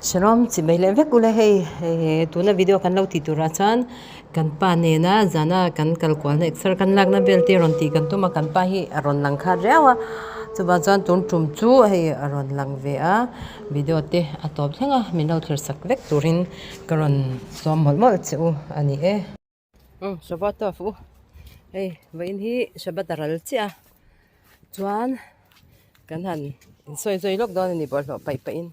Shalom chi mai leh vek ula hei tuna video kan lo tih turah chuan kan pa nena zana kan kal kualna exer kan lakna vel te rawn tih kan tum a kan pa hi a rawn lang khat riau a chuvang chuan tun tum chu hei a rawn lang ve a video te a tawp thleng a min lo thlir sak vek turin ka rawn sawm mawlh mawlh che u a ni e. Umm Shabbat tawp u hei vawiin hi Shabbat a ral chiah a chuan kan han insawi zawi lawk dawn a ni bawlhhlawh paih pahin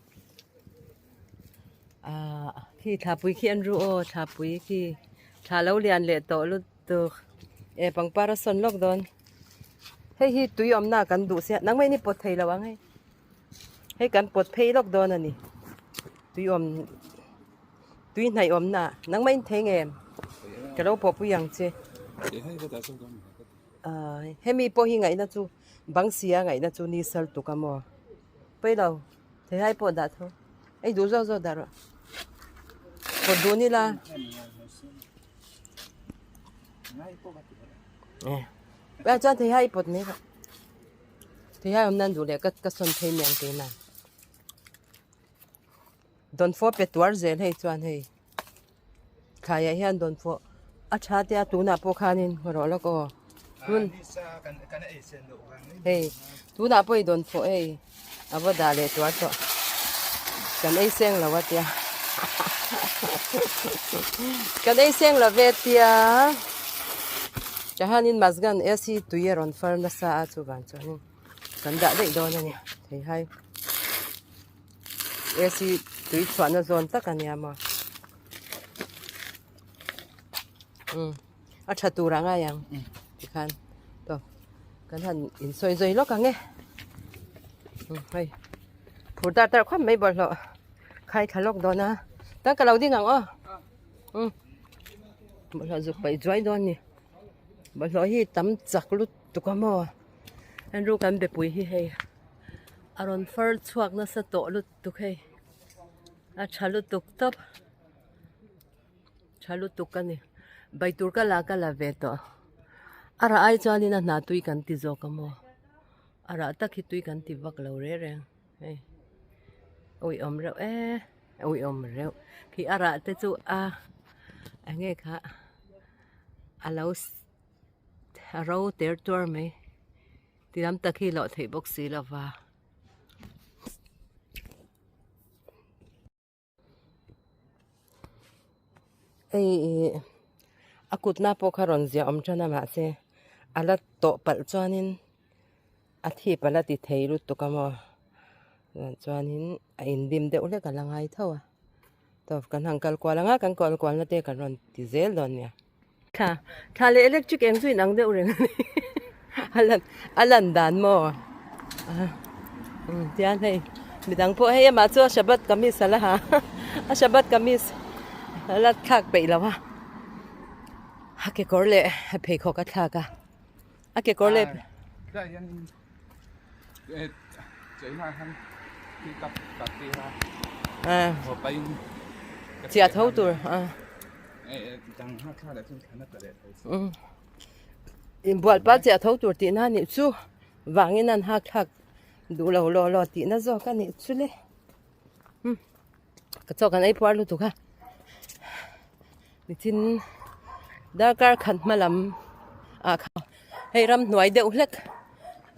ahh khi thlapui khi an ru aw thlapui khi thla lo lian leh tawh lutuk e pangpar a sawn lawk dawn hei hi tui awmna kan duh sia nangmah in i pawt thei lo ang hei hei kan pawt phei lawk dawn a ni tui awm. Tui hnaih awmna ah nangmah in thei nge ka lo pawhpui ang che. Ahh hemi pawh hi ngaihna chu bang sia ngaihna chu ni sal tuk a maw pawi lo theihai pawh dah tho ei duh zawk zawk dah rawh pawt duh ni la eh chuan theihai pawt mai rawh theihai awm nan duh leh ka sawn phei mai ang keimah. Dawnfawh pe tuar zel hei chuan hei thlaiah hian dawnfawh a tha te a tunah pawh khanin rawh lawk aw tun hei tunah pawh i dawnfawh hei a va dah leh tuar tawh kan ei seng lo a tia kan ei seng lo ve tia tahanin masgan AC tui a rawn far nasa a chuvang chuanin kan dah daih dawn a ni theihai. AC tui chhuahna zawn tak a nia maw umm a tha tur a ngai ang tikhan tawp kan han insawi zawi lawk ang e umm hei phur dar dar khawp mai bawlhhlawh khai thla lawk dawn a tan ka lo ding ang aw umm bawlhhlawh zuk paih zuai dawn a ni bawlhhlawh hi tam chak lutuk a maw Andrew kan bepui hi hei. A rawn far chhuak nasa tawh lutuk hei a tha lutuk tawp tha lutuk a ni bai tur ka la ka la ve tawh a rah ai chuanin a hna tui kan ti zawk a maw a rah tak hi tui kan ti vak lo reng reng hei awihawm reuh e awihawm reuh khi a rah te chu a eng nge kha a lo a ro ter tuar mai. Ti lam tak hi loh theih bawk si lo va. Hei ih a kutna pawh kha rawn ziah awm tan a mahse a la tawh palh chuanin a thip a la ti thei lutuk a maw chuanin a indim deuh hlek a la ngai tho a tawp kan han kal kual ang a kan kal kualna te kan rawn ti zel dawn nia. Thla thla leh electric eng chu inang deuh reng a ni a lan a lan dan maw umm tian hei midang pawh hei amah chu a shabbat kamis a la ha a shabbat kamis a la thlak peih lo a a kekawr leh a pheikhawk a thlak a a kekawr leh Chiah tho tur a inbual pa chiah tho tur tihna a nih chu vangin an hak thlak duh lo law law tihna zawk a nih chu le ka chaw kan ei puar lutuk a nichin darkar khat hma lam ah khan hei ramhnuai deuh hlek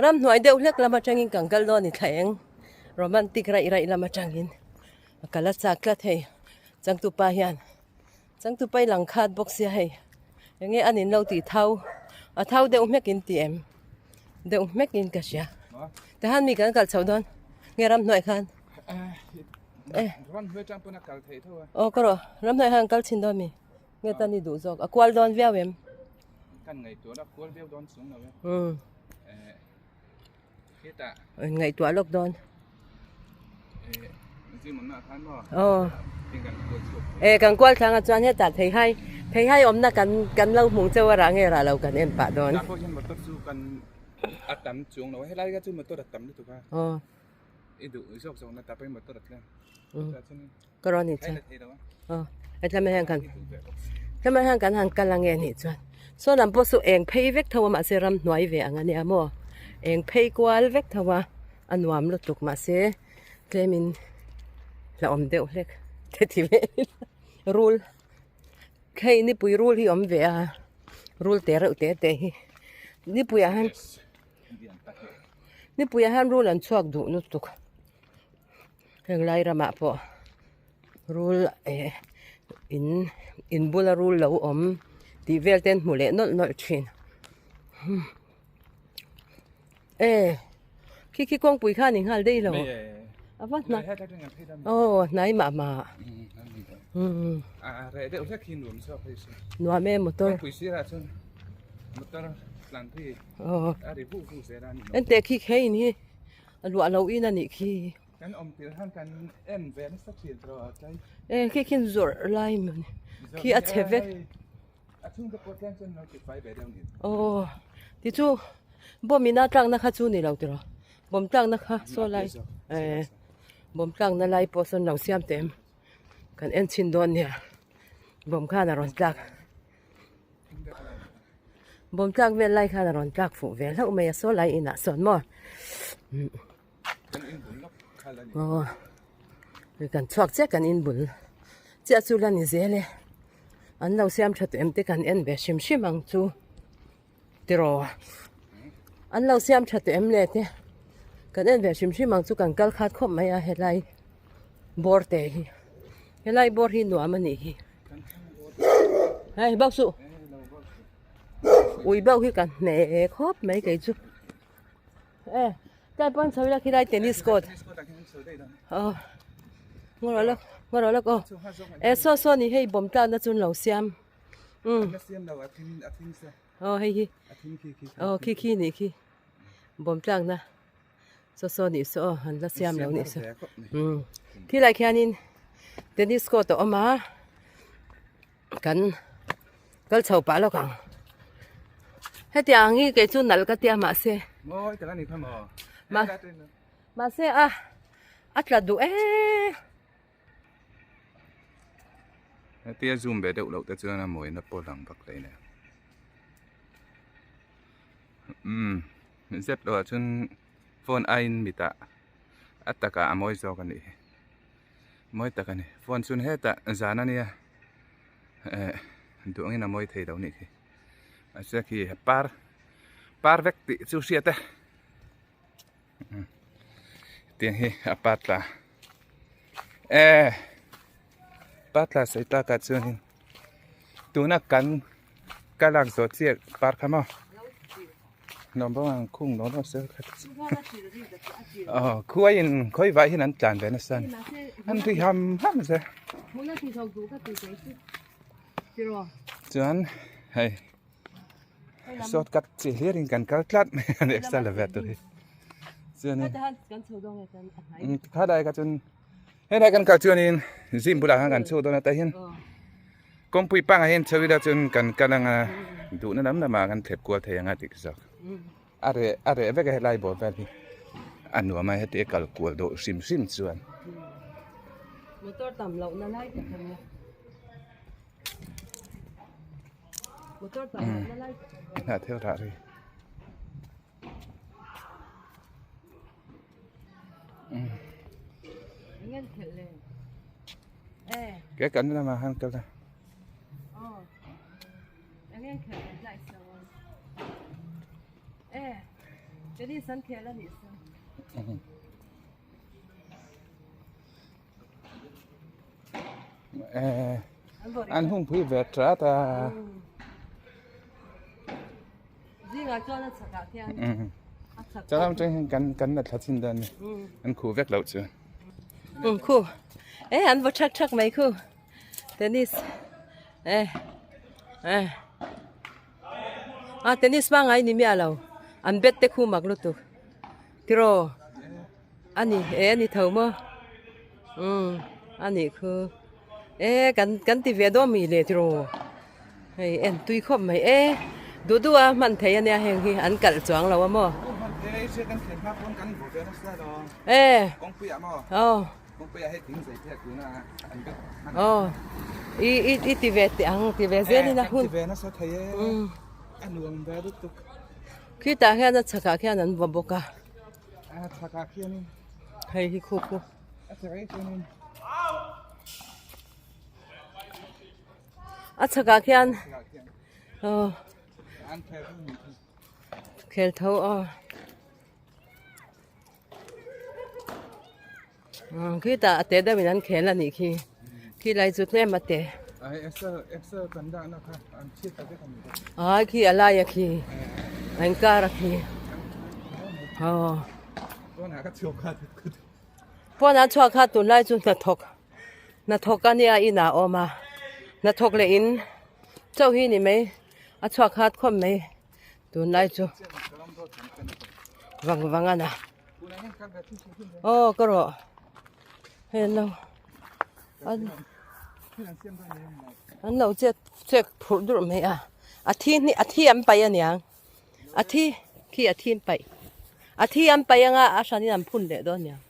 ramhnuai deuh hlek lam atangin kan kal dawn a ni thla eng romantic raih raih lam atangin a kal a chak tlat hei changtupa hian changtupa hi lang khat bawk sia hei enge a nin lo tih thau a thau deuh hmek in tih em deuh hmek in ka hria tihian mi kan kal chho dawn nge ramhnuai khan. Aw ka rawh ramhnuai khan kal chhin dawn mi nge tan i duh zawk a kual dawn viau em umm ngaihtuah lawk dawn aw e kan kual thlanga chuan hetah theihai theihai awmna kan kan lo hmuh cheu a rah nge rah lo kan en pah dawn aw. I duh zawk zawk na ta pawhin motor a tlem. Ka rawn ni chuan. Aw hetlama hian kan hetlama hian kan han kal ange anih chuan saw lam pawh saw eng phei vek tho a mahse ramhnuai ve ang ania maw eng phei kual vek tho a a nuam lutuk mahse tlemin. Hlauhawm deuh hlek te ti ve ila rul hei nipui rul hi awm ve a rul te reuh te te hi nipui ah hian nipui ah hian rul an chhuak duh lutuk heng lai ramah pawh rul eh in in bula rul lo awm tih vel te an hmu leh nawlh nawlh thin. E khi khi kawngpui kha ni nghal daih lo a va hna aw hnai mah mah a reh deuh hlek hi nuam zawk hei se nuam e motor kawngpui sirah chuan motor tlan phei a ri vuh vuh zel a ni en teh khi khe in hi a luah lo in a nih khi kan awm tirh han kan en ve nasa thin tawh a tlai e khi khin zawrh lai mawni khi a chhe vek. Aw tichu bawm ina tlakna kha chu ni lo tiraw bawm tlakna kha saw lai eh bawm tlakna lai pawh sawn lo siam teh em kan en chhin dawn nia bawm khan a rawn tlak bawm tlak vel lai khan a rawn tlak fuh ve hlauh mai a saw lai inah sawn maw aw kan chhuak chiah kan inbul chiah chu la ni zel e. An lo siam tha tawh em te kan en ve hrim hrim ang chu tiraw an lo siam tha tawh em le te kan en ve hrim hrim ang chu kan kal khat khawp mai a helai bawr te hi helai bawr hi nuam a nih hi hei bauh suh ui bauh hi ka hne khawp mai kei chu e tlai pawn chho ila khilai tennis court aw ngaw lawk ngaw lawk aw e saw saw ni hei bawm tlakna chu an lo siam um aw hei hi aw khi khi nih khi bawm tlakna saw saw nih saw aw an la siam lo nih saw um khilai khianin tennis court a awm a kan kal chho pah lawk ang hetiang hi kei chu nalh ka tia mahse mahse a a tla duh em hetia zoom ve deuh loh te chuan a mawina pawh lang vak leh nen umm zep loh ah chuan phone aiin mitah a takah a mawi zawk a nih hi. Mawi tak a ni. Phone chhun hetah zan a nia eh duh angin a mawi thei lo nih khi. Mahse khi par par vek tih chu hriat e. Tiang hi a par tla eh par tla sawi takah chuanin tuna kan ka lak zawh chiah par kha maw. Khuaiin khawi vai hian an tlan ve nasa a ni an ri ham ham se chuan hei shortcut chi hlir in kan kal tlat mai a ni extra la ve tur hi chuanin khalai kha chuan helai kan kal chuanin gym bulah khan kan chhuak dawn a tah hian. Kawngpui pangah hian chho ila chuan kan kal anga duhna lam lamah kan thlep kual thei anga tih ka zawk. A reh a reh vek a helai bawr vel hi a nuam a heti a kal kual dawh hrim hrim chuan. Motor tam lohna lai tak a nia. Motor tam lohna lai tak a nia. Hnah thil rah ri. Ke kan lamah khan kal a. An hung pui ve trat a. Chalam atang hian kan kan la thla chhin dawn a ni. An khuh vek loh chu. Um khu. E an vaw thak thak mai khu. Tennis. E. E. A tennis pangai ni miah lo. An bet te khu mak lutuk. Tiraw. Ani e ani tho maw. Um ani khu. E kan kan ti ve dawn mi le tiraw hei en tui khawp mai e duh duh a hman thei ania heng hi an kalh chuang lo a maw e aw aw i i i ti ve teh ang ti ve zel in a hun khitah hian a chhakah khian an vaw bawk a hei hi khu khu. A chhakah khian aw khel tho aw khitah a te deuhin an khel a nih khi khilai chu tlem a te ai khi a lai a khi a inkar a khi aw pawnah chhuak kha tunlai chu hnathawk hnathawk a nia inah a awm a hnathawk leh in chauh hi ni mai a chhuak hat khawp mai tunlai chu vang vang a na aw ka rawh hei an lo an an lo chet chet phurh durh mai a a thi hnih a thi an paih aniang a thi khi a thi an paih a thi an paih anga a hranin an phun leh dawn aniang.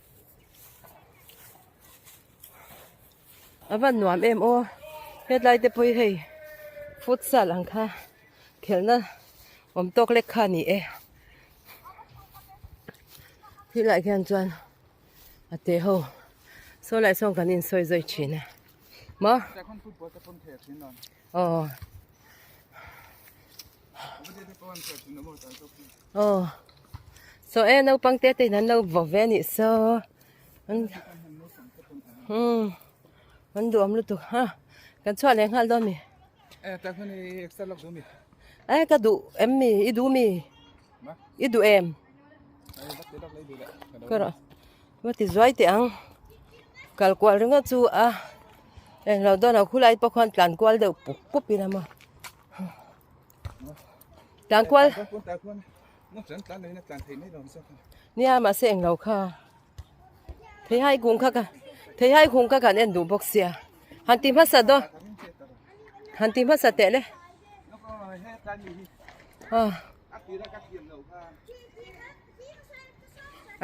A van nuam em aw hetlai te pawh hi hei futsal ang kha khelhna awm tawk lek kha a ni e helaiah hian chuan a te ho saw lai sawn kan insawi zawi thin a maw aw aw saw e naupang te te in an lo vaw ve a nih saw. An umm an duhawm lutuk ha kan chhuah leh nghal dawn mi eh tak hun i extra lak duh mi eh ka duh em mi i duh mi i duh em ka rawh va ti zuai teh ang kal kual ringawt chu a englo dawn a khulai pawh khuan tlan kual deuh pup pup ila maw tlan kual Nia mahse englo kha theihai kung kha ka theihai kung kha kan en duh bawk sia han ti hmasa dawn han ti hmasa teh le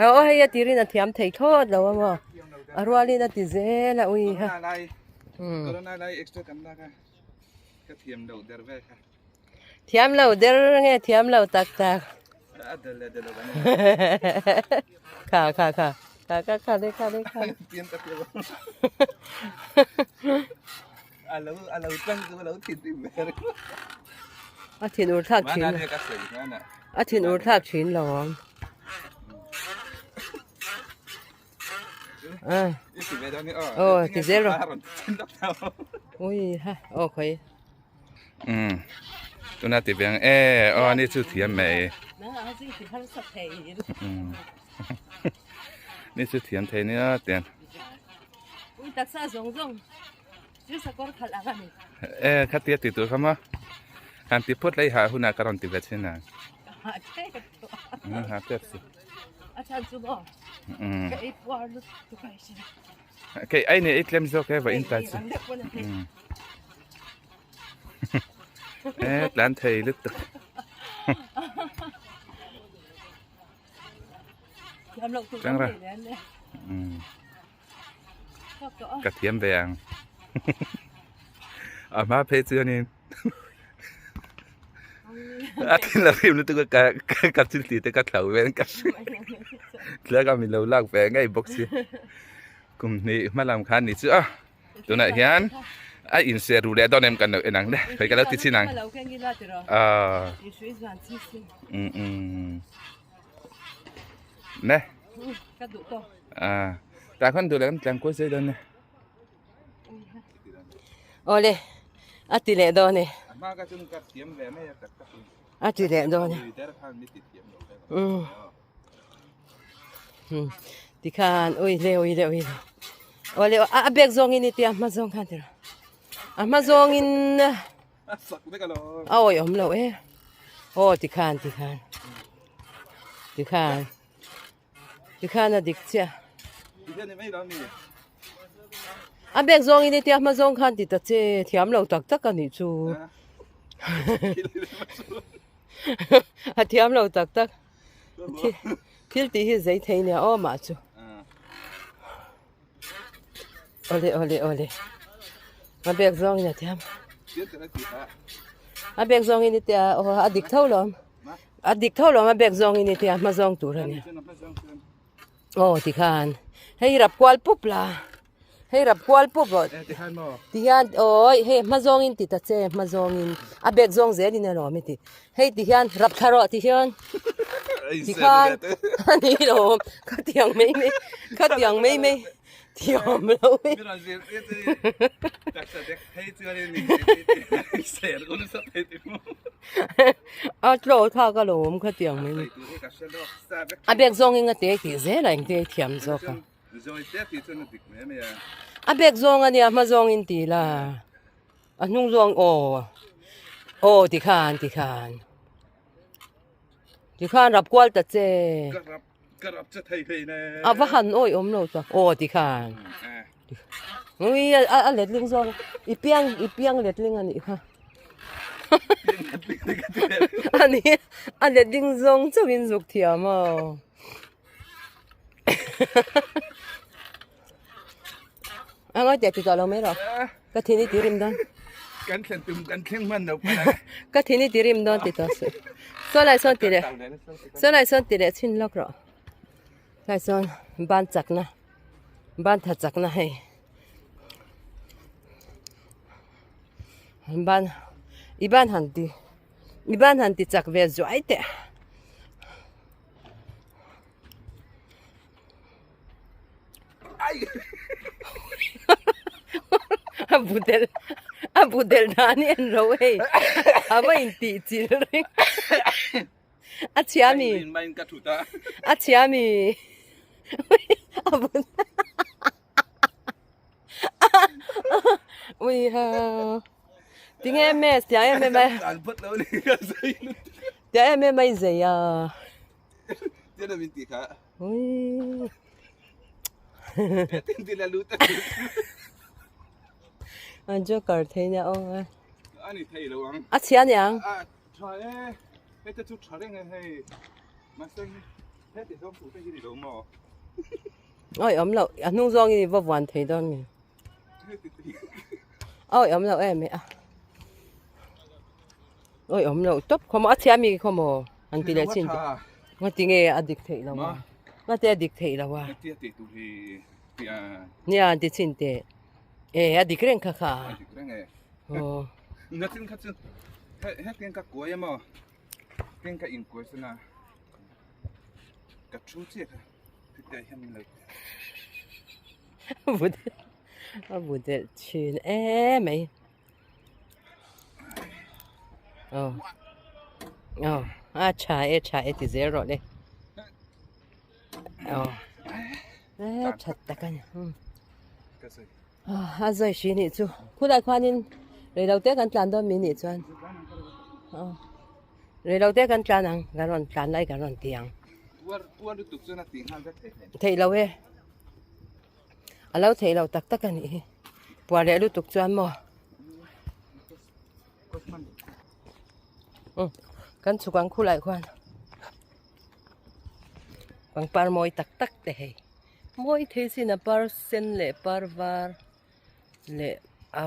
aw hei a tirin a thiam thei thlawt lo a maw a rualin a ti zel a ui ha Thiam lo der nge thiam lo tak tak. Kha kha kha. Kha kha kha le kha le kha. A thin ur thlak thin. A thin ur thlak thin lo. Aw ti zel rawh. Ui ha aw khawi. Um tuna ti veng e aw ani chu thiam mai. Um ni chu thiam thei nia tian. Ui taksa zawng zawng chu sakawr khalh ang ani. E khatia ti tur kha maw han ti phut lei ha hunah ka rawn ti ve thin ang. Ha tep ha tep si. A chhan chu maw ka ei puar lutuk a hria. Kei ai nei ei tlem zawk e va in ta chu. E tlan thei lutuk. Chang ra. Ka thiam ve ang. A hma phei chuanin a thil la rim lutuk a ka ka thil tih te ka thlau vel ka thlalak a min lo lak ve ngei bawk si kum hnih hma lam khan ni chu a tunah hian a inser ru leh dawn em kan lo en ang le khawi ka lo ti chin ang ah um um ne ah tah khan duh leh kan tlan kual zai dawn nia. Awle a ti leh dawn e. A ti leh dawn e. Um. Hmm. Tikhan ui le ui le ui le. Awle a bek zawng in i tia hma zawng khan tira. A hma zawng in a awi awm lo e. Aw tikhan tikhan. Tikhan. Tikhan a dik chiah. A bag zawng in hetia hma zawng khan ti ta che thiam lo tak tak a nih chu. A thiam lo tak tak. Thil tih hi zei thei nia aw mah chu. Awle awle awle. A bag zawng in a thiam. A bag zawng in hetia aw a dik tho lo. A dik tho lo a bag zawng in hetia hma zawng tur a nia. Aw tikhan hei rap kual pup la. Hei rap kual pup rawh. Tihian awi hei hma zawngin ti ta che hma zawngin a bag zawng zelin alawm i ti. Hei tihian rap thla rawh tihian tikhan a ni lo khatiang mai mai khatiang mai mai thiam lo e. A tlaw thlak alawm khatiang mai mai. A bag zawngin a te tih zel a engte thiam zawk a. A bag zawng a nia hma zawngin ti la a hnung zawng aw aw tikhan tikhan tikhan rap kual ta che a va han awi awm lo ta aw tikhan ui a letling zawng i piang i piang letling a nih kha a ni a letling zawng chauhin zuk thiam aw. A ngawi teh ti tawh lo mai rawh. Ka thin i ti rim dawn. Kan thlen tum kan thleng hman lo pala. Ka thin i ti rim dawn ti tawh suh. Saw lai sawn ti leh. Saw lai sawn ti leh chhin lawk rawh. Lai sawn ban chakna ban tha chakna hei. Ban i ban han ti i ban han ti chak ve zuai teh. A bu del a bu del dan hi an ro hei a va in tih chil reng a chhia mi a chhia mi a bu ui ha tinge mess tiang em em a tiang em em a i zei a. Ui a joker thei nia aw a chhia aniang. Awi awm loh a hnung zawngin i va vuan thei dawn mi awi awm loh em e a awi awm loh tawp khawmaw a chhia mi khawmaw an ti leh chin te nga ti nge a dik theih lo a nga te a dik theih lo a nia an ti chin te e a dik reng kha kha aw A bu delh thin em mai aw aw a tha e tha e ti zel rawh le aw e tha tak a ni a zawi hri nih chu khulai khuanin reilote kan tlan dawn mi nih chuan aw reilote kan tlan ang kan rawn tlan lai kan rawn ti ang theih lo e a lo theih loh tak tak a nih hi puar leh lutuk chuan maw kan chhuk ang khulai khuan pangpar mawi tak tak te hei. Mawi thei sin a par sen leh par var leh a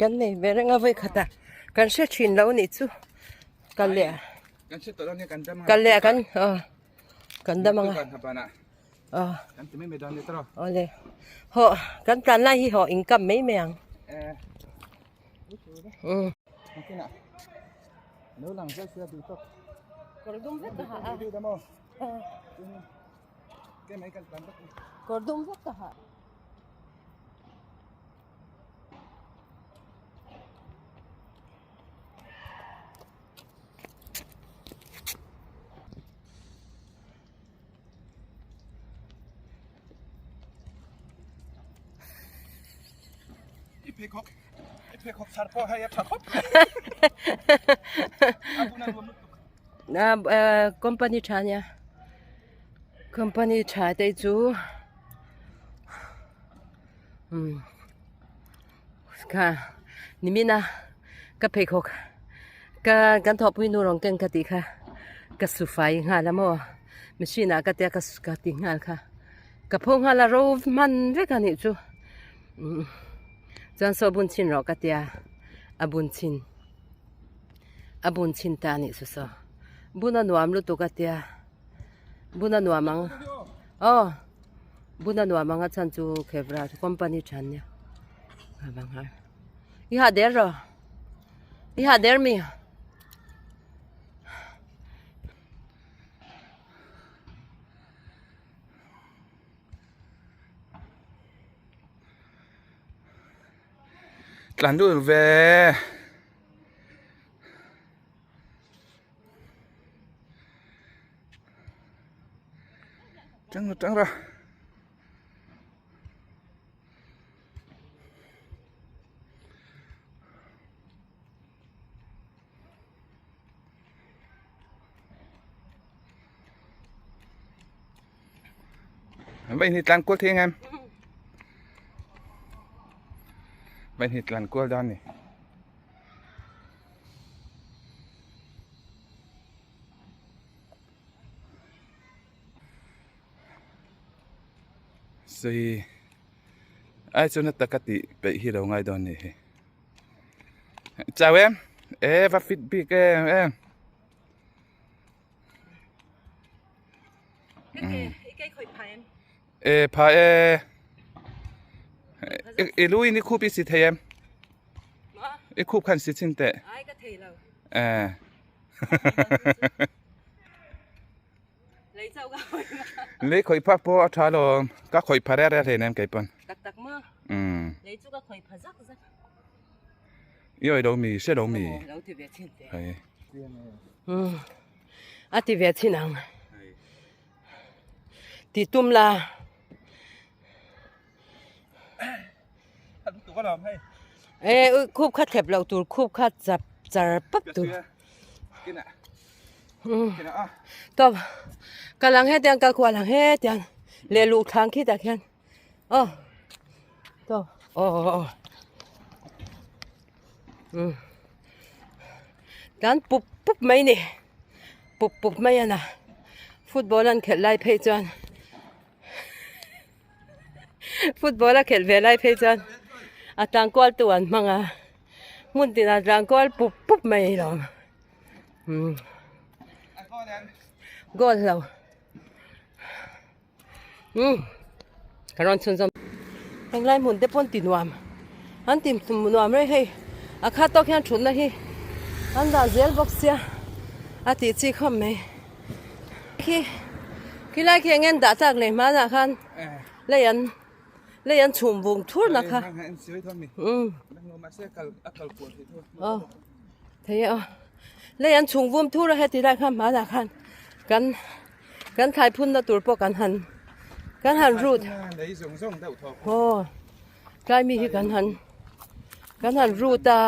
kan nei ve reng a vawi khat a kan hre thin lo nih chu kal leh kal leh kan kan dam ang a awle hawh kan tlan lai hi hawh income mai mai ang. Kawr dum vek ka ha a. Kawr dum vek ka ha. I pheikhawk i pheikhawk chhar pawh hei a tha khawp a bun a nuam lutuk. Na company tha nia company tha te chu um kha nimina ka pheikhawk ka kan thawhpui nu rawng keng ka tih kha ka su fai nghal a maw machine ah ka tia ka ka ti nghal kha ka pho nghal a ro hman vek a nih chu umm chuan saw bun chhin rawh ka tia a bun chhin a bun chhin ta a nih chu saw bun a nuam lutuk a tia. Bun a nuam ang aw bun a nuam ang a chhan chu khevra chu company tha ania i hah der rawh i hah der mi. Tlan lut ve. Tang tang ra. Vậy thì tlan kual thei ang em? Vậy thì tlan kual dawn ni. Sei ai chuan a taka tih peih hi lo ngai dawn ni hi. Chau em? E va fit bik em em. E pha e. I lu in i khup i si thei em? I khup khan si chin teh. Ai ka thei lo. E. Lei chau ka khoi ma. Lei khoi phak pawh a tha lo. Ka khoi pha re re hle nem kei pawn. Tak tak ma. Um. Lei chu ka khoi pha zak zak. I oi lo mi, hre lo mi. Lo ti ve chin te. Hei. Um. A ti ve chin ang. Ti tum la. E khup kha thlep loh tur khup kha chap char pap tur. Tawp kal ang hetiang kal kual ang hetiang leh luh thlang khitah khian aw tawp aw aw aw umm tlan pup pup mai a ni pup pup mai a na football an khelh lai phei chuan. Football a khelh ve lai phei chuan a tlangkual tu an hmang a hmun tinah tlangkual pup pup mai a lo umm goal lo umm ka rawn chhun zawm henglai hmun te pawn ti nuam an ti nuam reng hei a khat tawk hian thutna hi an dah zel bawk sia a tih chi khawp mai. Khi khilai khi eng dah tak leh hmanah khan lei an lei an chhum vung thur na kha umm aw thei e aw lei an chhum vum thur a heti lai khan hmanah khan kan kan thlai phun na tur pawh kan han kan han rut aw tlai mi hi kan han kan han rut a.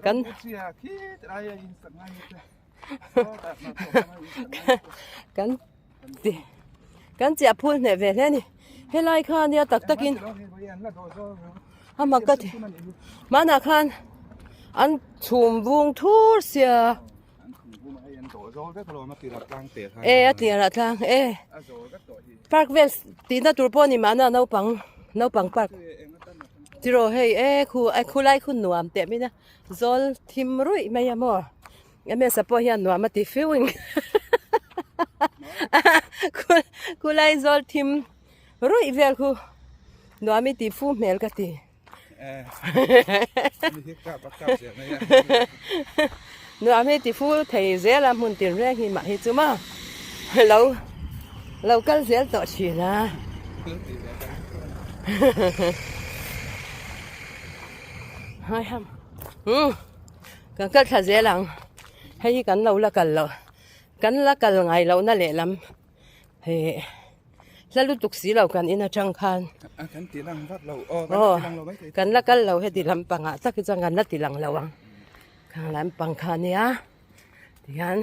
Kan kan kan chiah phul hneh ve hle a ni helai kha ania tak takin a mak ka ti hmanah khan an chhum vung thur sia. E a tlir ah tlang e park vel tihna tur pawh a ni mahna naupang naupang park tiraw hei e khu a khulai khu nuam teh mai a zawl thim ruih mai a maw ms a pawh hian nuam a ti fiu in khulai zawl thim ruih vel khu nuam i ti fu hmel ka ti. Nuam hi ti fur thei zel a hmun tin reng hi mah hi chu maw lo lo kal zel tawh thin a hai ham umm kan kal thla zel ang hei hi kan lo la kal loh kan la kal ngai lohna lehlam. Hei hla lutuk si lo kan in atang khan kan ti lang vat lo aw kan ti lang lo mai thei kan la kal lo heti lampangah tak hi chuan kan la ti lang lo ang khang lampang kha ania tihian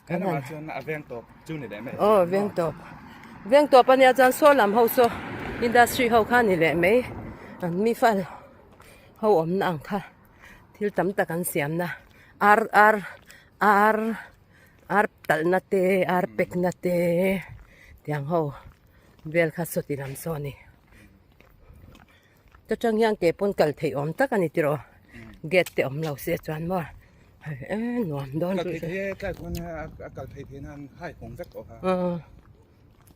kan han chuan a veng tawp chu ni leh mai aw veng tawp veng tawp ania chuan saw lam ho saw industry ho kha ni leh mai an mi fal ho awmna ang kha thil tam tak an siamna ar ar ar. Ar talhna te ar pekna te tiang ho vel kha sawti lam saw a ni. Ta tang hian ke pawn kal theih awm tak a ni tiraw gate te awm lo se chuan maw hei e nuam dawn kal thei thei e tlai khuan a kal thei thei nan hai hawng vek tawh kha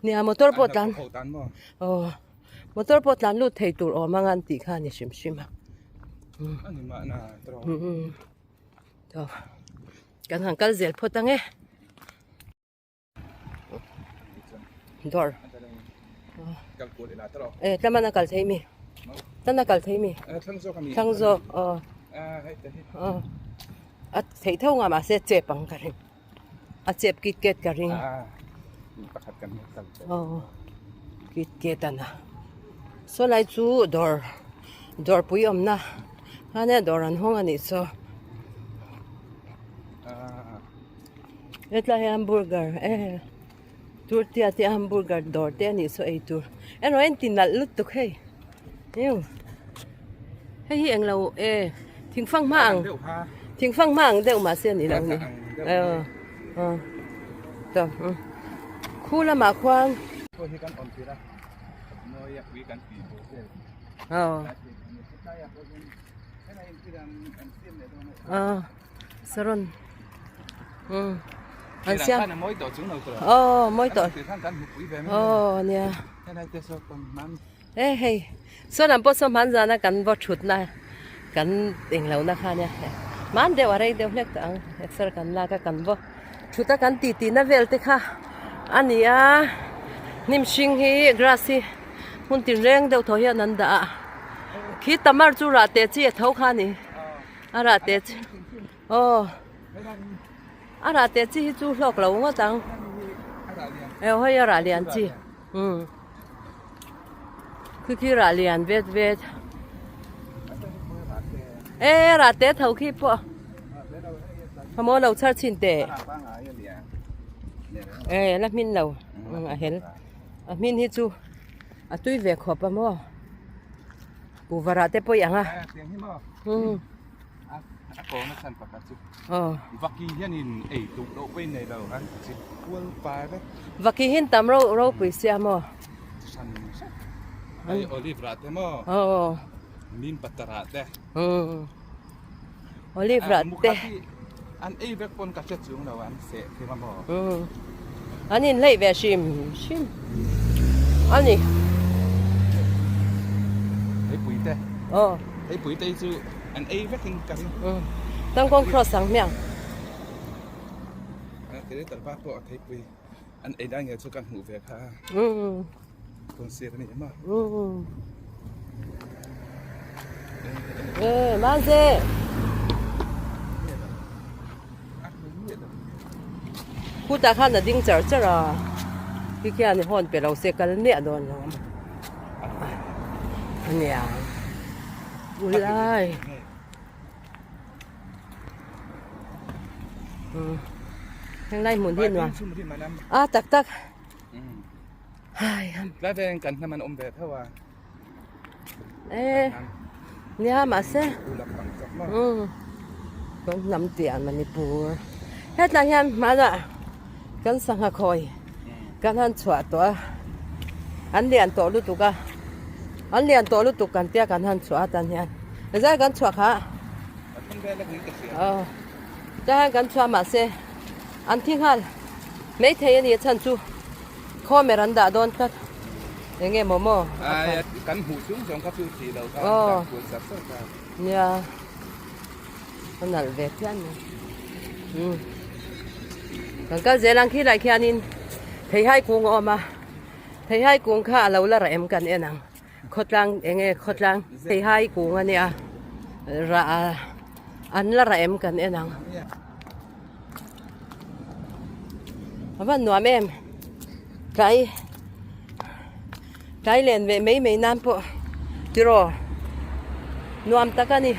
nia motor pawh tlan aw motor pawh tlan lut thei tur awm anga an tih kha a ni hrim hrim a ani mahna tiraw kan han kal zel phawt ang e. Dawr e tlaman a kal thei mi tlan a kal thei mi thlang zawk aw aw a theih tho nga mahse chep ang ka ring a chep kit ket ka ring aw kit ket a na saw lai chu dawr dawr pui awmna hmana dawr an hawng a nih chu. Hetlai hi hamburger e turtia te hamburger dawr te anih saw ei tur erawh a inti nalh lutuk hei iu hei hi englo e thingfang hma ang thingfang hma ang deuh mahse anih loh ni aw khu lamah khuan aw aw. Saron umm an siam aw mawi tawh aw nia e hei saw lam pawh saw hman zana kan vaw thutna kan englo na kha nia hman deuh a rei deuh hlek tawh ang exer kan lak a kan vaw thut a kan titi na vel te kha a ni a hnim hring hi grass hi hmun tinreng deuh thaw hian an dah a khi tamar chu rah teh chi a tho kha a ni. A rah teh chi aw a rah teh chi hi chu hlawk lo ngawt ang aw hei a rah lian chi umm khi khi rah lian vet vet e rah teh tho khi pawh a maw lo chhar chhin teh e la hmin lo a hel a hmin hi chu a tui ve khawp a maw. Kuvarah te pawh i ang a. Umm. A kawng a chhan pakhat chu. Aw. Vaki hianin ei duh loh pawh in nei lo an chi kual pai vek. Vaki hin tam ro ropui sia maw? Hran hran. Hei olive rah te maw? Aw. Nim pata rah te. Umm. Olive rah te. An ei vek pawn ka hre chung lo an seh thim a maw? Umm. An inhleih ve hrim hrim a ni. Theipui te. Aw. Theipui te hi chu an ei vek in ka ring. Umm. Tangkawng cross ang hmiang. Kei tarpa pawh theipui an ei lai nge chu ka hmuh ve kha. Umm. Tawn sir a ni em a. Umm. E Manze. Khutah khan a ding char char a. Khi khian i hawn pe lo se kal miah dawn lo a nia. Ulai. Umm. Heng lai hmun hi nuam. A tak tak. Tlai veng kan hnam an awm ve tho a. E nia mahse umm kan hnam tih ah Manipur hetlai hian hmanah kan sangha khawi kan han chhuah tawh a an lian tawh lutuk a an lian tawh lutuk kan tia kan han chhuah atan hian zai kan chhuah kha aw tlai hian kan chhuah mahse an thi nghal maithei a ni a chhan chu. Khawmer an dah dawn tlat. Eng nge maw maw? Ai kan hmuh chung zawng kha chu ti lo kha an dah kual zat zat a. Nia. A nalh ve phian mai. Umm. Kan kal zel ang khi lai khianin theihai kung a awm a. Theihai kung kha a lo la rah em kan en ang. Khawtlang eng nge khawtlang theihai kung a nia. Rah an la rah em kan en ang. A van nuam em tlai tlai len ve mai mai nan pawh tiraw nuam tak a ni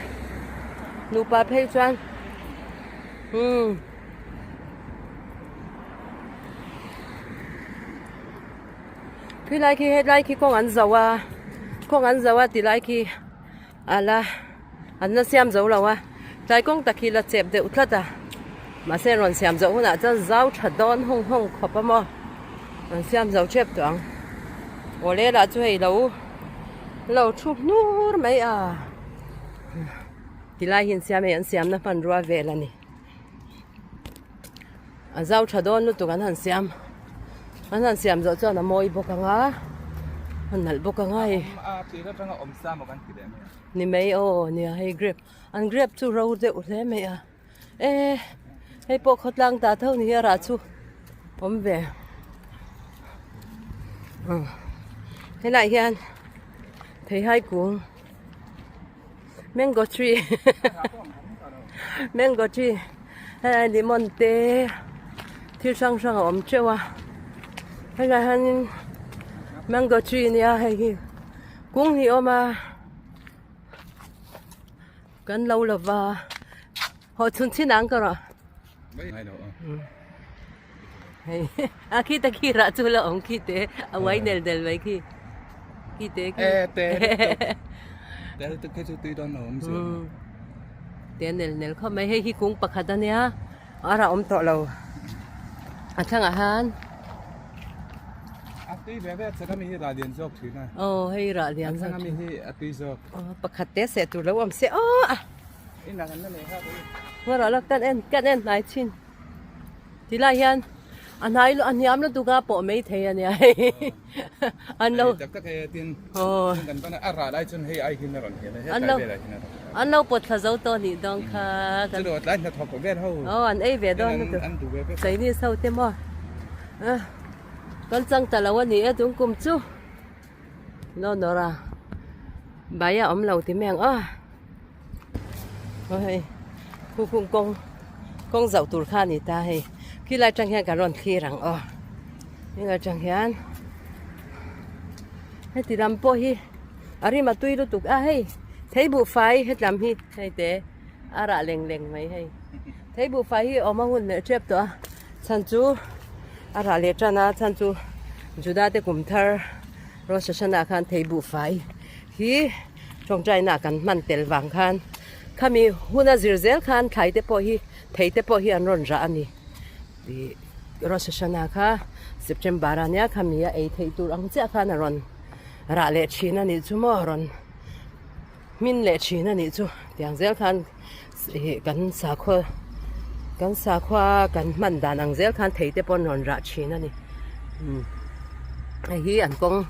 nupa phei chuan umm khilai khi hetlai khi kawng an zo a kawng an zo a tilai khi. A la an la siam zo lo a tlai kawng tak hi la chep deuh tlat a mahse rawn siam zawh hunah chuan zau tha dawn hung hung khawp a maw an siam zo tep tawh ang awle lah chu hei lo Lo thu hnur mai a. Tilai hi an siam hei an siamna hmanrua vel a ni. A zau tha dawn lutuk an han siam. An han siam zawh chuan a mawi bawk ang a, a nalh bawk ang a hei. Ni mai aw nia hei grape an grape chu ro deuh hle mai a. E hei pawh khawtlang ta tho ni hi a rah chu awm ve. Helaiah hian theihai kung. Mango tree mango tree helai lemon te thil hrang hrang a awm teuh a helai hianin mango tree ania hei hi kung hi a awm a kan lo lova haw chhun chhin ang ka rawh hei a khi ta khi rah chu la awm khi te a uai nel nel mai khi khi te khi te nel nel khawp mai hei hi kung pakhat ania a rah awm tawh lo a thlangah han a tui ve ve chak ami hi rah lian zawk thin a aw hei rah lian zawk ami hi a tui zawk pakhat te seh tur lo awm se aw a Ngarawh la kan en kan en hnai chin tilai hian a hnai a hniam lutuk a pawh mai thei a nia hei an lo an lo pawt thla zo tawh nih dawn kha aw an ei ve dawn lutuk Chinese ho te maw kan chang ta lo a ni e tun kum chu Lawnawra bai a awm lo ti mai ang aw. Aw hei khu khung kawng kawng zauh tur kha a ni ta hei khilai atang hian kan rawn thlir ang aw khilai atang hian heti lam pawh hi a rim a tui lutuk a hei thei buhfai hetlam hi hei te a rah leng leng mai hei thei buhfai hi awm a hun leh tep tawh a chhan chu a rah leh tan a chhan chu Juda te kum thar Rosh Hashanah khan thei buhfai hi tawngtaina kan hman tel vang khan khami huna zir zel khan thlai te pawh hi thei te pawh hi an rawn rah a ni ih Rosh Hashanah kha September a nia khami a ei theih tur ang chiah khan a rawn rah leh thin a nih chu maw a rawn hmin leh thin a nih chu tiang zel khan ih kan sakhua kan sakhua kan hman dan ang zel khan thei te pawh an rawn rah thin a ni umm hei hi an kawng.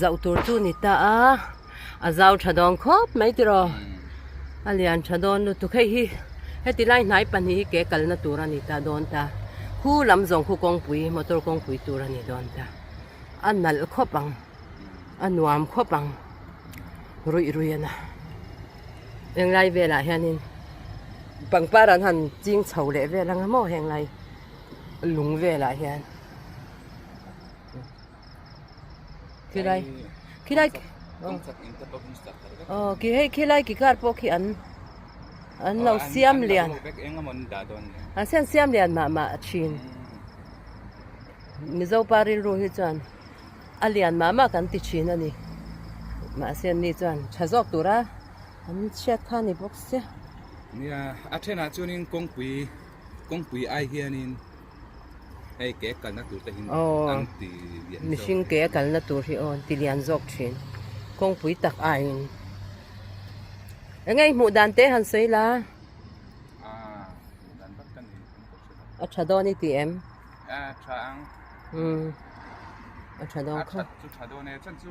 Zauh tur chu ni ta a, a zau tha dawn khawp mai tiraw, a lian tha dawn lutuk hei hi heti lai hnai pahnih hi ke kalna tur a ni ta dawn ta, khu lam zawng khu kawngpui motor kawngpui tur a ni dawn ta, a nalh khawp ang, a nuam khawp ang ruih ruih a na, henglai velah hianin pangpar an han ching chho leh vel ang a maw henglai lung velah hian. Khilai khilai aw khi hei khilai ki car pawh khi an an lo siam lian an siam siam lian mah mah thin Mizo pa rilru hi chuan a lian mah mah kan ti thin a ni mahse an ni chuan tha zawk tura an chhiat kha a ni bawk sia. Nia a thenah chuanin kawngpui kawngpui ai hianin. Hei ke kalna tur te hi an ti lian zawk. Mihring ke a kalna tur hi aw an ti lian zawk thin. Kawngpui tak aiin. Enge i hmuh dan te han sawi la? Aa, hmuh dan vak ka nei ang ka hre lo. A tha dawn i ti em? A tha ang. Umm, a tha dawn kha. A that chu tha dawn e, chuan chu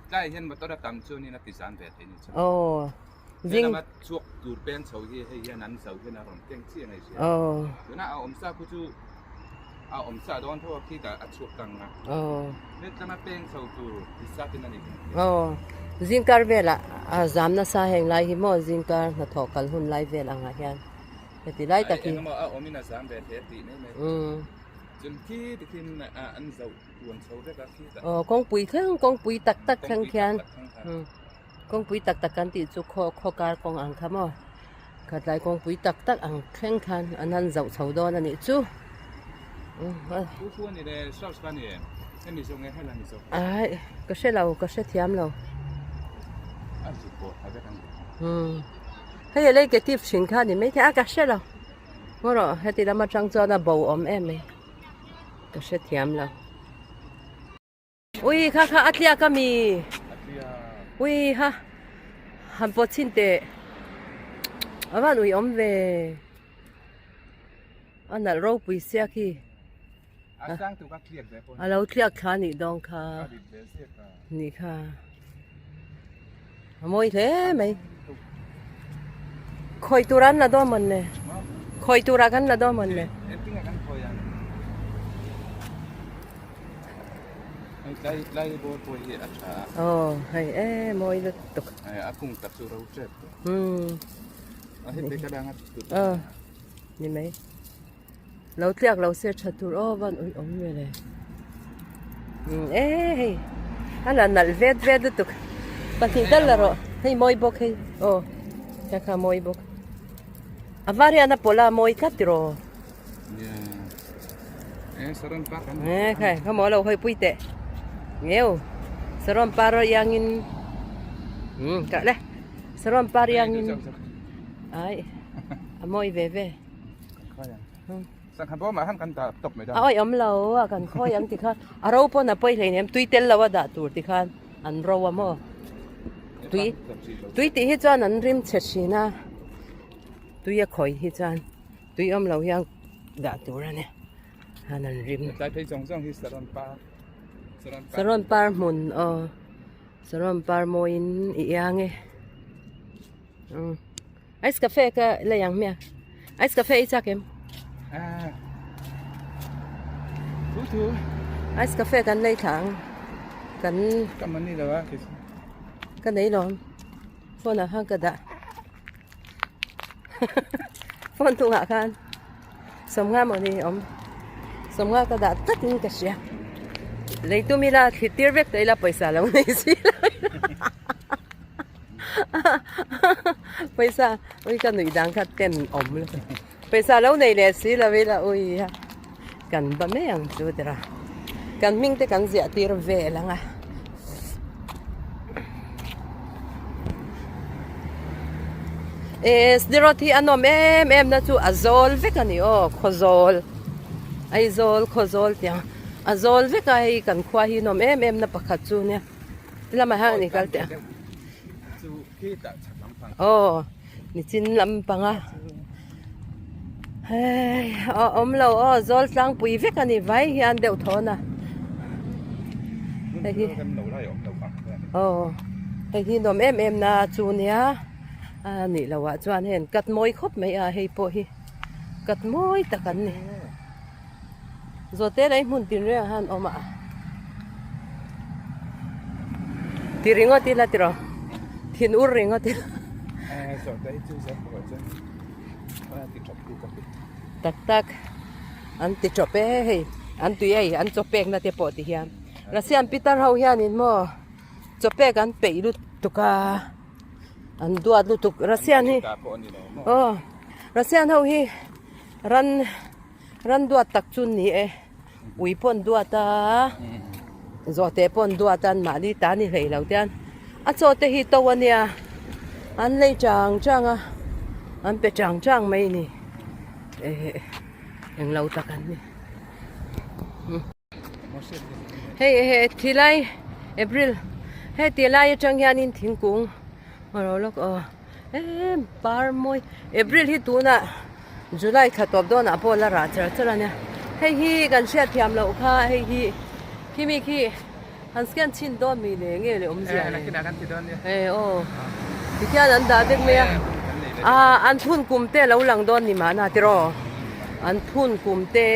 tlai hian motor a tam chuanin a ti zan ve thei ni chu. Aw. Zing lama chhuak tur peng chho hi hei hian an zo hian a rawn keng chiah ngei sia. Aw. Tuna a awm sa khu chu a awm sa dawn tho a khi ta a chhuak tang a. Aw. Let lama peng chho tur ti sat in a ni. Aw. Zingkar velah a zam nasa heng lai hi maw zingkar hnathawh kal hun lai vel angah hian heti lai tak hi. Engemaw a awm in a zam ve hle tih mai mai. Umm. Chun khi tikhin an zo tuan chho vek a khi ta. Aw kawngpui thleng kawngpui tak tak thleng khian. Kawngpui tak tak kan tih chu khaw khaw kar kawng ang kha maw khatlai kawngpui tak tak ang thleng khan an han zauh chho dawn a nih chu ai ka hre lo ka hre thiam lo hei a lei ke tip thin kha a ni maithei a ka hre lo ngaw rawh heti lam atang chuan a bo awm em mai ka hre thiam lo. Ui kha kha a tliak a mi. Ui ha han pawt chhin teh a van ui awm ve a nalh ropui sia khi a lo tliak thla anih dawn kha nih kha a mawi hle mai khawi tur an la dawn mawn le khawi turah kan la dawn mawn le. Hei tlai tlai bawr pawh hi a tha a. Aw hei e mawi lutuk. Hei a kung tak chu ro tep tawh. Umm. A heti ka dang a tut. Aw ni mai. Lo tliak lo se tha tur aw van ui awm ve le. Umm e hei a la nalh vet vet lutuk. Pahnih tal la rawh hei mawi bawk hei aw kha kha mawi bawk. A var hian a pawlh a mawi tlat tiraw. Nge khai kha maw lo hawi pui teh ngeu saron par iangin um ka le saron par iangin ai a mawi ve ve a awih awm lo a kan khawi ang ti khan a ro pawn a pawi hleinem tui tel lo a dah tur ti khan an ro a maw tui tui tih hi chuan an rim chhe thin a tui a khawi hi chuan. Tui awm lo hian dah tur a ni han an rim. Tlai phei zawng zawng hi saron par saron par saron par hmun aw saron par mawiin i iang e umm ice cafe ka la yang hmiang ice cafe i chak em ah thu thu ice cafe kan lei thla ang kan ka mani lo a ka nei lo phone ah khan ka dah. Phone hnungah khan sawmnga maw ni awm sawmnga ka dah tlat in ka hria lei tum ila thli tir vek tawh ila pawisa lo nei si lo pawisa ui ka nuih dan kha ten awm lutuk pawisa lo nei leh si lo ila ui a kan ba mai ang chu tira kan hming te kan ziah tir vel ang a. Eh Sderot hi a nawm em em na chu a zawl vek a ni aw Khawzawl Aizawl Khawzawl tih ang a zawl vek a hei kan khua hi nawm em em na pakhat chu nia lamah hian an inkal teh ang aw nichin lampang a hei a awm lo aw zawl tlangpui vek a ni vai hian deuh thawn a hei hi aw hei hi nuam em em na chu nia a nih loh ah chuan hei an cut mawi khawp mai a hei pawh hi cut mawi tak an ni zawhte leh hmun tin reng ah hian awm a ti ringawt ila tiraw thin ur ringawt ila tak tak an ti tawp e hei an tui ei an chaw pek na te pawh ti hian Russian pitar ho hianin maw chaw pek an peih lutuk a an duat lutuk Russian hi aw Russian ho hi ran ran duat tak chu an ni e ui pawh an duat a zawhte pawh an duat a an mahni ta a ni hlei lo te a chaw te hi to a nia an lei chang chang a an pe chang chang mai a ni eh englo tak an ni. Hei he tilai April hei tilai atang hianin thingkung a ro lawk aw em par mawi April hi tunah July thla tawp dawnah pawh la rah char char a nia hei hi kan hriat thiam loh kha hei hi khimi khi han scan chhin dawn mi le nge le awmzia le e aw tikhian an dah vek mai a ah an phun kum te a lo lang dawn ni mahna tiraw an phun kum te.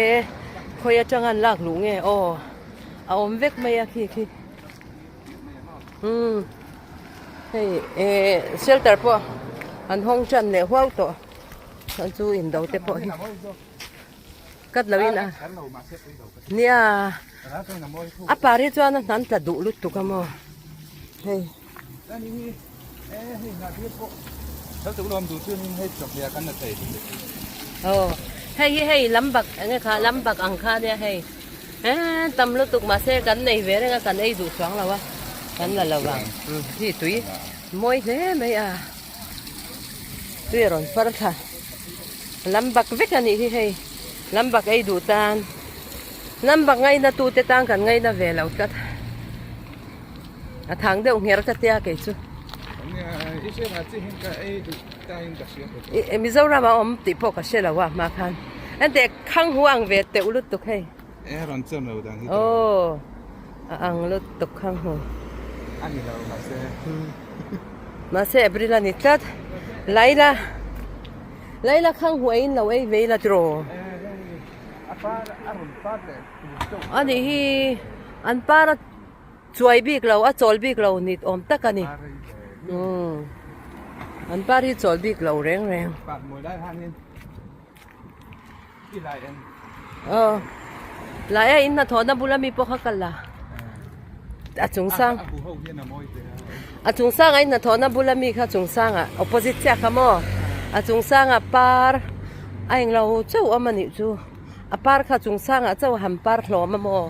Khawi atang an lak luh nge aw a awm vek mai a khi khi umm hei eh shelter pawh an hawng tan leh huau tawh chuan chu indo te pawh hi cut lo in a nia a par hi chuan a hnan tla duh lutuk a maw hei. Aw hei hi hei lam bak eng nge kha lam bak ang kha nia hei eee tam lutuk mahse kan nei ve reng a kan ei duh chuang lo a kan la lo vang hi tui mawi hle mai a tui a rawn far thla lam bak vek a nih hi hei lam bak ei duh tan lam bak ngaina tute tan kan ngaina ve lo tlat. A thang deuh ngher ka tia kei chu. Mizoram a awm tih pawh ka hre lo a hma khan. Enteh khang hu ang ve teuh lutuk hei. E rawn chawm lo dan hi. Aw a ang lutuk khang hu. A ni lo mahse. Mahse April a ni tlat. Laila Laila khang hu eiin lo ei ve ila tiraw. A par a rawn par leh tur chauh. A nih hi an par a chuai bik lo a chawl bik lo nit awm tak a ni. Umm an par hi chawl bik lo reng reng. Par mawi lai hanin i lai en. Aw lai a in hnathawhna bula mi pawh kha kal la a chung sang a chung sanga in hnathawhna bula mi kha chung sanga opposite chiah kha maw a chung sanga par a englo chauh awm a nih chu a par kha chung sangah chauh a han par hlawm a maw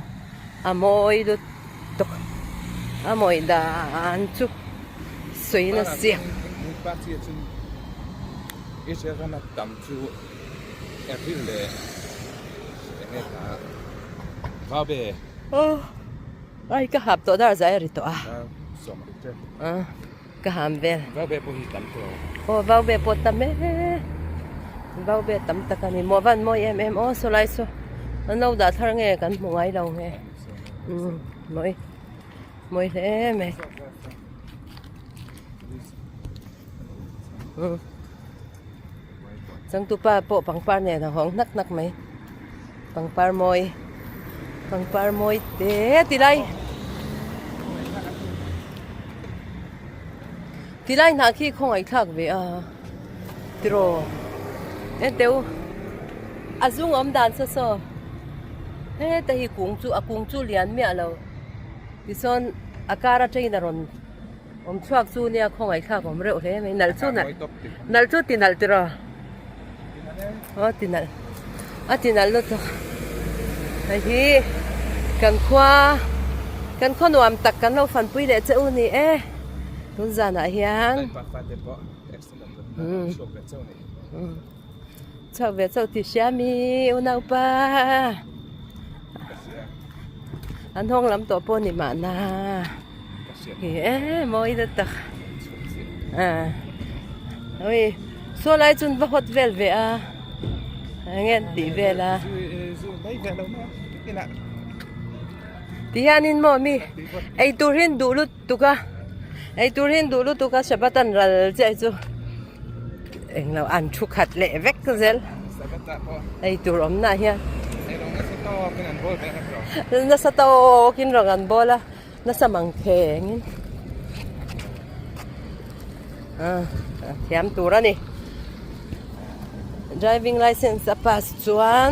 a mawi lutuk a mawi dan chu sawi nasa. April leh enge kha Vaube. Aw ai ka hap tawh dar zai a ri tawh a. A ka ham vel. Vaube pawh hi tam tawh. Aw Vaube pawh tam e. Vaube tam tak a ni maw van mawi em em aw saw lai saw an lo dah thar nge kan hmu ngai lo nge. Umm mawi mawi hle mai. Umm. Changtupa pawh pangpar nen a hawng hnak hnak mai pangpar mawi pangpar mawi te ti lai ti lai hnah khi khawngaih thlak ve a tiraw enteu a zung awm dan saw saw heta hi kung chu a kung chu lian miah lo tichuan a kar atangin a rawn. Awm chhuak chu nia khawngaih thlak awm reuh hle mai nalh chu nalh nalh chu ti nalh tiraw aw ti nalh a ti nalh lutuk hei hi kan khua kan khaw nuam tak kan lo fanpui leh che u ni e tun zanah hian chhuak ve chauh tih hria mi unaupa an hawng lam tawh pawh ni mahna. Hi e mawi na tak a ui saw lai chuan va hawt vel ve a eng nge an tih vel a ti hianin maw mi eitur hi an duh lutuk a eitur hi an duh lutuk a Shabbat an ral chiah hi chu englo an thu khat leh vek zel eitur awmna ah hian nasa tawkin rawng an bawl a. Nasa mang thengin a thiam tur a ni. Driving license a pass chuan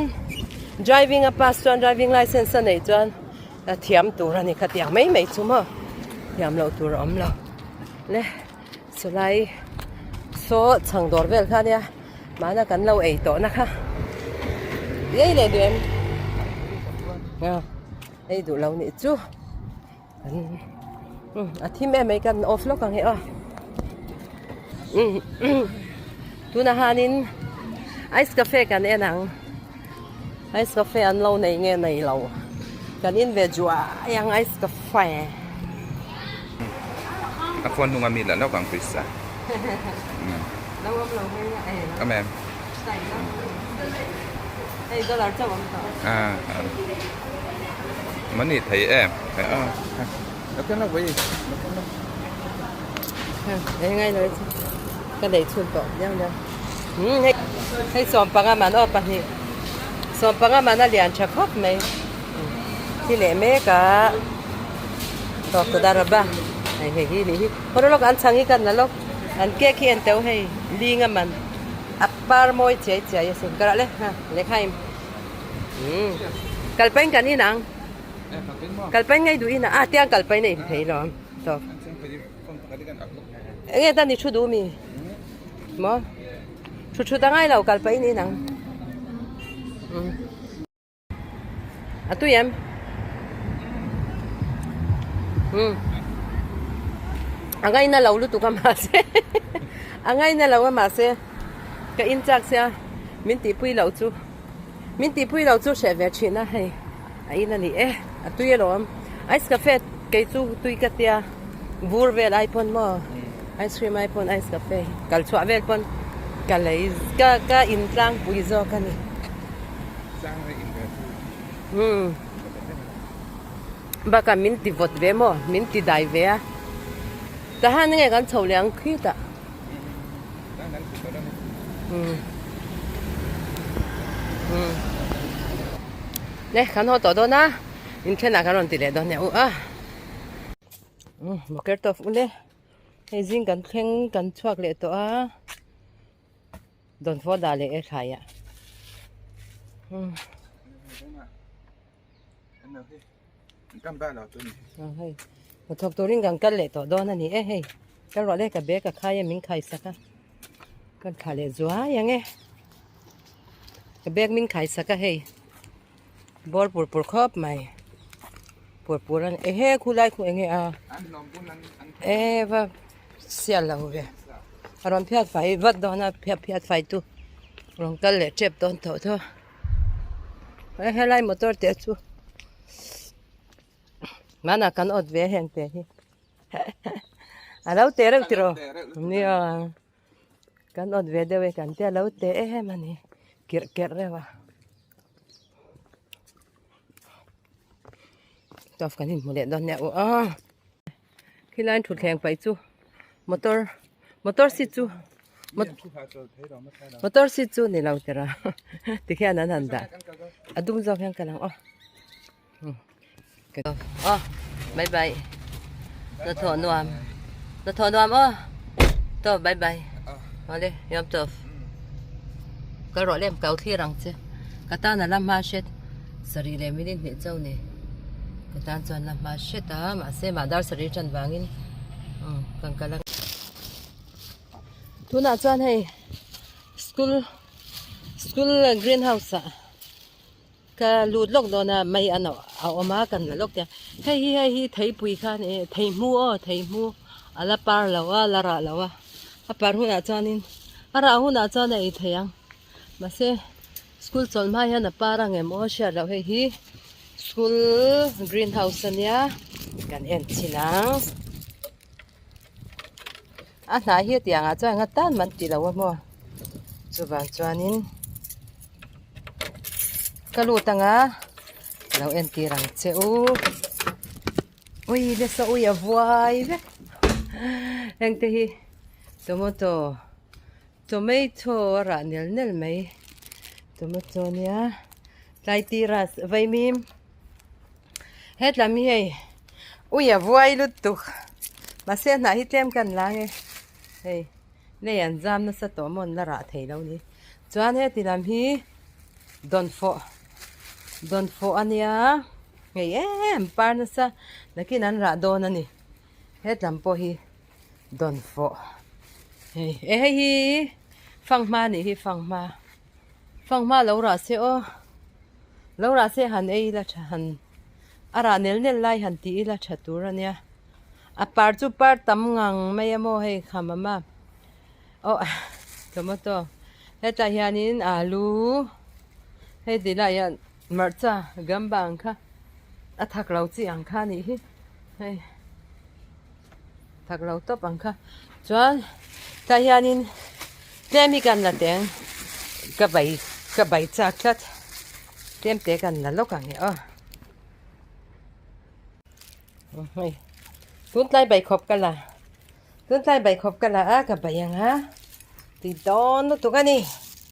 driving a pass chuan driving license a neih chuan a thiam tur a ni khatiang mai mai chu maw thiam loh tur a awm lo le chulai saw chhang dawr vel kha ania mahna kan lo ei tawh na kha ei leh duh em Ei duh lo nih chu kan umm a thim em mai kan off lawk ang e aw umm umm tunah hianin ice cafe kan en ang ice cafe an lo nei nge nei lo kan in ve juai ang ice cafe. A phone hnunga mi lah lawk ang pawisa. Lo awm lo mai a e. Awm em? Hei dollar chauh awm tawh. Ah. Money thei em? A. Lo ken lo voi. Lo ken lo. Hei ngai lo chu. Ka nei chhun tawh diau diau. Hmm hei hei sawmpanga man aw pahnih. Sawmpanga man a lian tha khawp mai. Thi leh mek a tawp ta dar ba hei hei hi nih hi khaw lawk an chhang hi kan la lawk an cake hi en teuh hei ling a man a par mawi chiai chiai a sin ka rah le ha lehkha in umm kalpain kan in ang kalpain ngei duh in a ah tiang kalpain a in phei lo tawp enge ta ni thu duh mi maw thu thu ta ngai lo kalpain in ang umm. A tui em? Umm. A ngaina lo lutuk a mahse a ngaina lo a mahse ka in chak sia min tihpui loh chu min tihpui loh chu hreh ve thin a hei a in a ni e a tui alawm ice cafe kei chu tui ka tia. Vur vel ai pawn maw ice cream ai pawn ice cafe hi kal chhuah vel pawn ka lei ka ka in tlangpui zawk a ni. Umm bakah min ti vawt ve maw min ti dai ve a tahan nge kan chho leh ang khitah. Umm umm le kan haw tawh dawn a inthenah kan rawn ti leh dawn nia u a. Moker tawp ule hei zing kan thleng kan chhuak leh tawh a dawnfawh dah leh e thlai ah hei hnathawk turin kan kal leh tawh dawn a ni e hei kal rawh le ka bag a khai a min khai sak a kan thlah leh zuai ang e ka bag min khai sak a hei. Bawr pur pur khawp mai pur pur a ni ehe khulai khu enge a e va sial lo ve a rawn phiat fai vat dawn a phiat phiat fai tu rawn kal leh tep dawn tawh tho e helai motor te chu hmanah kan awt ve heng te hi a lo te reuh tiraw nia. Kan awt ve deuh e kan tia lo teh em a ni kirh kerh reuh a tawp kan inhmu leh dawn nia u a khilai thutthleng paih chu motor motor seat chu motor seat chu ni lo tira tikhian an han dah a dum zawk hian ka lang aw. Aw bye bye hnathawh nuam hnathawh nuam aw tawp bye bye awle yom tawp kal rawh lem kau thlir ang che ka tan a la hma hret sarih leh minute hnih chauh ni ka tan chuan la hma hret a mahse mah dar sarih tan vangin kan kal ang tunah chuan hei school school green house ah. Ka lut lawk dawn a mai an a awm a kan la lawk te hei hi hei hi theipui kha ani theihmu aw theihmu a la par lo a la rah lo a a par hunah chuanin a rah hunah chuan a ei thei ang mahse school chawlh hma hian a par ang em aw hriat loh hei hi school green house ania kan en chhin ang a hnah hi tiang ah chuan eng atan man ti lo a maw chuvang chuanin ka lut anga lo entir ang che u ui nasa ui a vuai vek heng te hi tomato tomato a rah nel nel mai tomato ania tlai tira vaimim hetlam hi hei ui a vuai lutuk mahse a hnah hi tlem kan lang e hei lei an zam nasa tawh maw an la rah thei lo ni chuan heti lam hi dawnfawh dawnfawh a nia ngei em par nasa nakin an rah dawn a ni hetlam pawh hi dawnfawh hei e hei hi fanghma a nih hi fanghma fanghma lo rah se aw. Lo rah se han ei ila tha han a rah nel nel lai han tih ila tha tur a nia a par chu par tam ngang mai a maw hei kham a ma aw tomato hetah hianin alu hei ti lai hian hmarcha gamba ang kha a thak lo chi ang kha a nih hi hei thak lo tawp ang kha chuan tah hianin tlem hi kan la teng ka bai ka bai chak tlat tlem te kan la lawk ang e aw hei tun tlai bai khawp ka la tun tlai bai khawp ka la a ka bai ang a tui dawn lutuk a ni.